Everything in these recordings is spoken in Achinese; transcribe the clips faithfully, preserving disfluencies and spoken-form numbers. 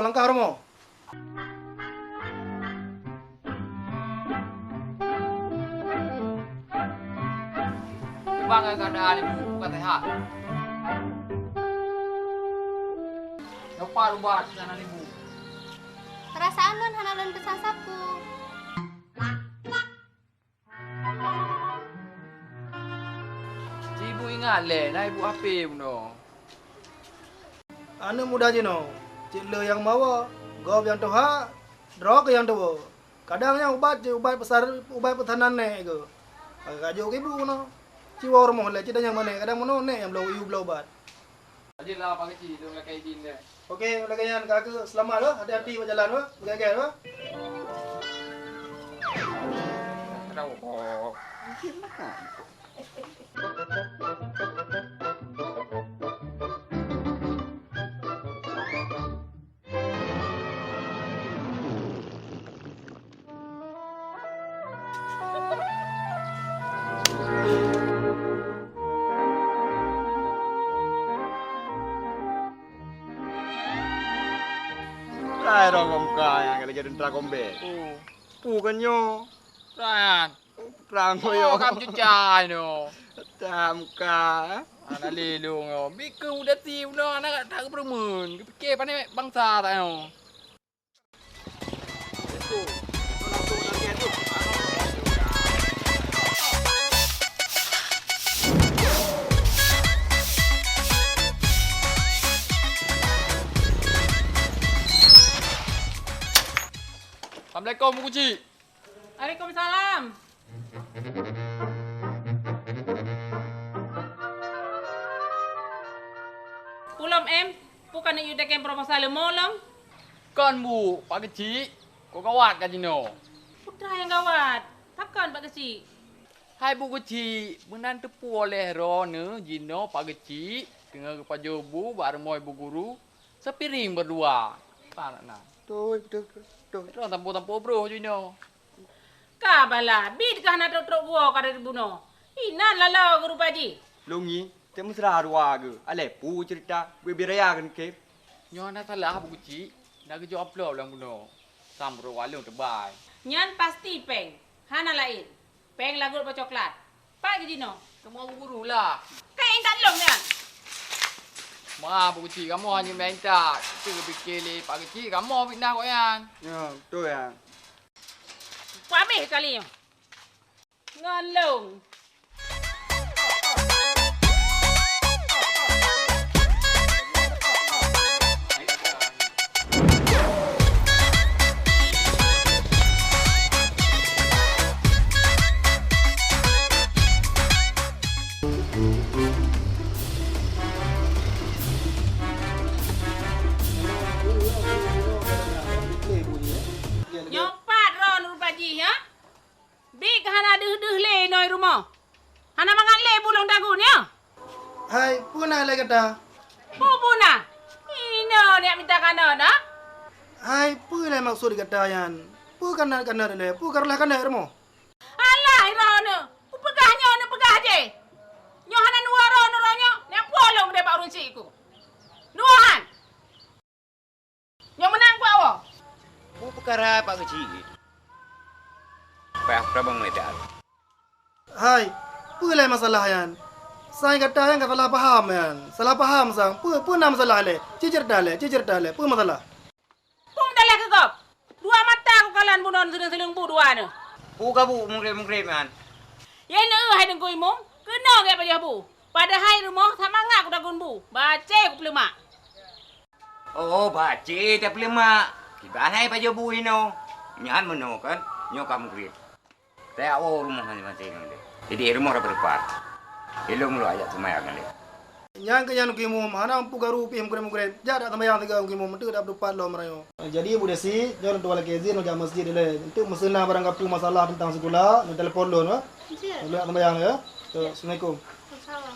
Langkah rumoh. Teuma ngon keuadaan ibu ka seuhat. Nyoe pat ubat keunan ibu. Peurasaan lôn hana lôn peusan sapeue. Ci ibu ingat lé, na ibu H P bunoe. Aneuk muda jinoe, cit le nyang mawa, gob nyang tuha, droe keuh nyang tuwoe. Kadang nyan ubat jih, ubat peusar-, ubat peusanan nèk geuh. Ka jok keu ibu bunoe. Ci woe rumoh lé, ci tanyong bak nèk, kadang bunoe nèk nyang bloe, yue bloe ubat. Ajelah Pak Keuchik, lôn lakèe idin deh. Oke, lagèe nyan ka keuh, seulamat, wah. Hati-hati bak jalan, wah. Gèt-gèt, wah. Rai rong muka nyang lagèe teuntara kombèt. Oh. Peue kan nyoe? Rai. Trang. Oh, yo. Kam cucai no. Tam ka. Ana lé lôn yo. Bikeu udah ti udah anak tak keperumun. Kepikir pané bangsa tak yo. Assalamualaikum, Bu Keuchik. Waalaikumsalam. Ulôn em, peue ka neuyue dakeng proposal leumo lom? Kon, Bu, Pak Keuchik, kok gawat ka jinoe. Peue teuma nyang gawat? Pakon, Pak Keuchik? Hai Bu Keuchik, meunan teupeu lé droeneuh jinoe Pak Keuchik teungoh geupajoh bu bak rumoh ibu guru. Sepiring berdua. Ka na. Betul, betul, betul, betul. Droe tampo-tampo broh jinoe. Ka bala, bit ka hana trok-trok geuwoe ka dari bunoe. Inan laloe geurupa jih. Lôn ngieng, teumeusra dua geuh. Alah peue ceurita, beu-beu raya keuneukém. Nyoe hana salah, Bu Keuchik. Na geujok amplop lam bunoe. Samroe walong teubai. Nyan pasti péng. Hana laén. Péng lagot bak coklat. Pat keu jinoe? Kamoe bu guru lah. Ka intat lôn nyan. Ma, Bu Keuchik, kamoe hana meuintat. Itu geupike lé Pak Keuchik, kamoe fitnah kok nyan. Ya, betul ya. Peuabéh kali nyoe. Ngon lôn. Nyoe pat droeneuh rupa jih, ya? Bit ka hana deuh-deuh lé inoe rumoh. Hana mangat lé bulông dagu nyoe. Hai, peue na lé gata? Peue, peue na? Inoe neujak mita kanot, ha? Hai, peue lé maksud gata nyan? Peue kanot-kanot lé? Peue ka reulah kanot rumoh? Alah, droeneuh! Peue peugah nyoe neupeugah jih? Nyoe hana neuwoe droeneuh nyoe, neujak puwoe lôn keudeh bak ureueng chik ku. Neuwoe han! Nyoe meunan kuwoe. Peue peukara Pak Keuchik? Payah peurabang meudat. Hai, peue lé masalah nyan? Sang gata nyan ka salah paham nyan. Salah paham sang. Peue, peue na masalah lé? Ci ceurita lé, ci ceurita lé. Peue masalah? Peue meudalah keu gob? Dua mata kukalon bunoe sileueng-sileueng bu dua nyoe. Peue ka bu mungkréb-mungkréb nyan? Yai neueu hai Teungku Imum, keunoe gét pajoh bu. Padahai rumoh sama ngak kudagun bu, bacé kupeuleumak. Oh, bacé tapeuleumak. Kiban hai pajoh bu inoe. Nyan meunoe kan, nyoe ka mungkréb. Tawoe rumoh maséng-maséng lé. Jadi rumoh dapeurupat. Ilôn meulok ajak seumayang lé. Nyang keu nyan Teungku Imum, hana peue garu pih meugreb-meugreb. Jak dak seumayang sigoe Teungku Imum, eunteuk dak beudupat lom rayo. Jadi Bu Desi, nyoe lôn tuan lakèe izin lôn jak meuseujid ilèe. Eunteuk meuseunang barang gapeue masalah teuntang sikula, neutelepon lôn, wah. Lôn jak seumayang lé, ya. Assalamualaikum. Waalaikumsalam.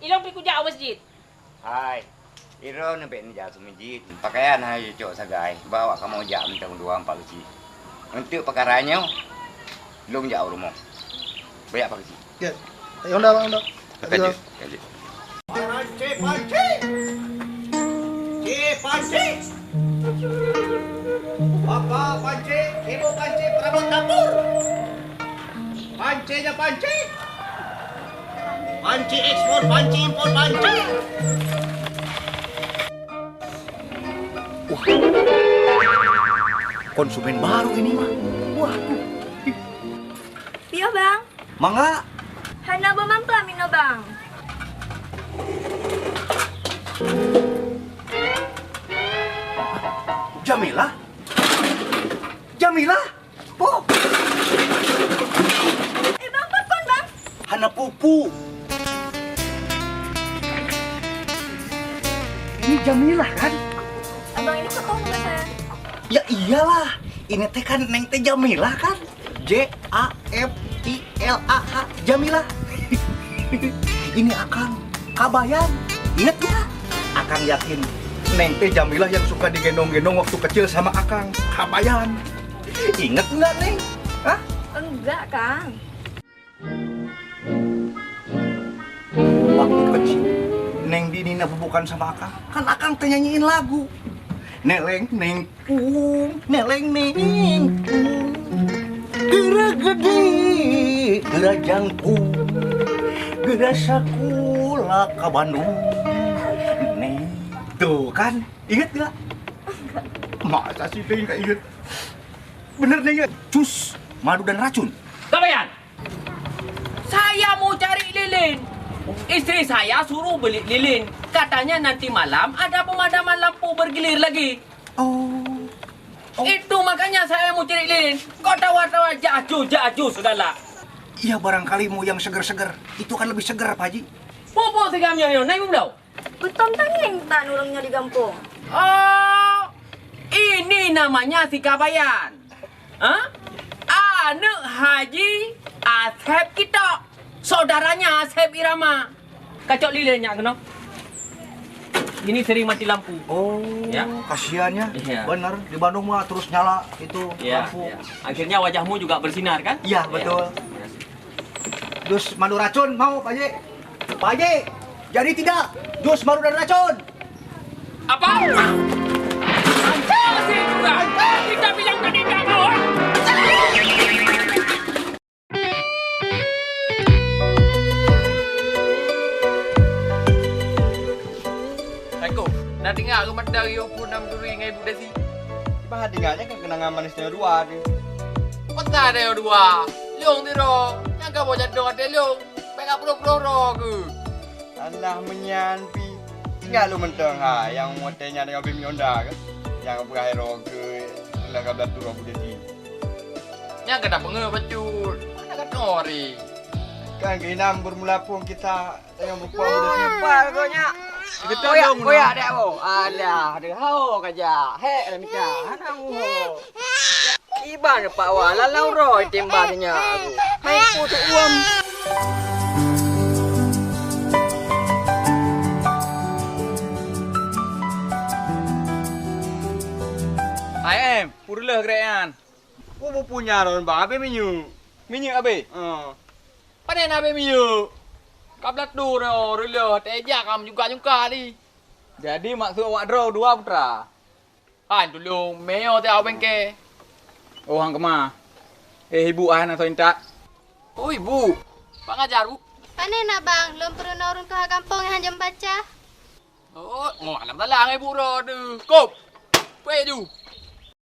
Ilôn pih kujak u meuseujid. Hai, droeneuh bèk neujak seumeujid. Pakaian hana cocok sagai, bah awak kamoe jak mantong dua Pak Keuchik. Eunteuk peukara nyoe, lôn jak u rumoh. Bèk Pak Keuchik. Ya. Ayo, honda, Bang, honda. Lanjut, lanjut. Cip, Pak Keuchik. Cip, Bapak panci, ibu panci, perabot dapur. Panci nya panci. Panci ekspor, panci impor, panci. Wah. Konsumen baru ini mah. Wah. Piôh, Bang. Mangga. Hana beumamplam inoe, Bang. Jamilah? Jamilah? Oh. Eh, Bang, pakon, Bang? Hana pupu. Ini Jamilah, kan? Abang ini kok tahu nama saya? Ya iyalah, ini teh kan Neng teh Jamilah, kan? J A M I L A H, Jamilah. Ini Akang, Kabayan. Ingat ya? Akang yakin Neng teh Jamilah yang suka digendong-gendong waktu kecil sama Akang, Kabayan. Ingat nggak, Neng? Hah? Enggak, Kang. Waktu kecil, Neng Dini na bubukan sama Akang. Kan Akang teh nyanyiin lagu. Neleng neng pung, neleng neng pung. Geura gede, geura jangkung. Geura sakola ka Bandung. Neng, tuh kan, inget nggak? Masa sih Neng nggak inget? Bener Neng ya? Cus, madu dan racun. Kabayan! Saya mau cari lilin. Istri saya suruh beli lilin. Katanya nanti malam ada pemadaman lampu bergilir lagi. Oh. Oh. Itu makanya saya mau cari lilin. Kok tawa-tawa jaju, jaju segala. Ya, barangkali mau yang seger-seger. Itu kan lebih seger, Pak Haji. Pupuk tiga nyoe, naik belum? Beutôi tangieng tan ureueng nyoe di gampông. Oh, ini namanya si Kabayan. Hah? Aneuk Haji Asep Kitok, saudaranya Asep Irama. Kacok lilin nyak keunoe. Ini sering mati lampu. Oh, ya. Kasihan ya. Iya. Bener, di Bandung mah terus nyala itu lampu. Ya. Akhirnya wajahmu juga bersinar kan? Iya, betul. Ya. Jus madu racun mau, Pak Haji? Pak Haji, jadi tidak jus madu dan racun? Apa? Anjing! Kita bilang tadi tak mau. Assalamualaikum. Nah, dengar ke mata Rio pun enam duri dengan Ibu Desi? Bah, dengarnya kan kenangan manis nyoe dua tu. Peugah nyoe dua. Lôn sidroe, nyang ka boh jadoe até lôn. Bèk ka ploh-ploh droe keuh. Alah, meunyan pih. Ingat lôn mantong ha, nyang watèe nyan ngon Bim Honda kan? Nyang peugah droe keuh, alah ka beulatôh rot budesi. Nyang ka tapeungeuh bacut. Mana ka nori? Kan keunan beurmula phôn kita. Tengok buku aku dah simpan kau nyak. Kita koyak, dong, koyak nah. Dek aku. Alah, ada hao kaja. Hek dah nikah. Anak muho. Iban pak wa lalau roh timbang nyak aku. Hai putuk uam. Hai em, purleh gerean. Ku punya ron ba abe minyu. Minyu abe? Oh. Panen abe minyu. Ka blat dure reuloh teuja kam nyuka-nyuka di. Jadi maksud awak droe dua putra? Han tulung, meunyoe teuh awak bengke. Oh, han keumah. Eh, ibu ah na soe intat. Oh, ibu. Pak ngajar, Bu. Pane na, Bang? Lôn peurunoe ureueng tuha gampông nyang hanjeuet baca. Oh, ngoh alam salah ngai ibu droe tu. Kop. Pue ju.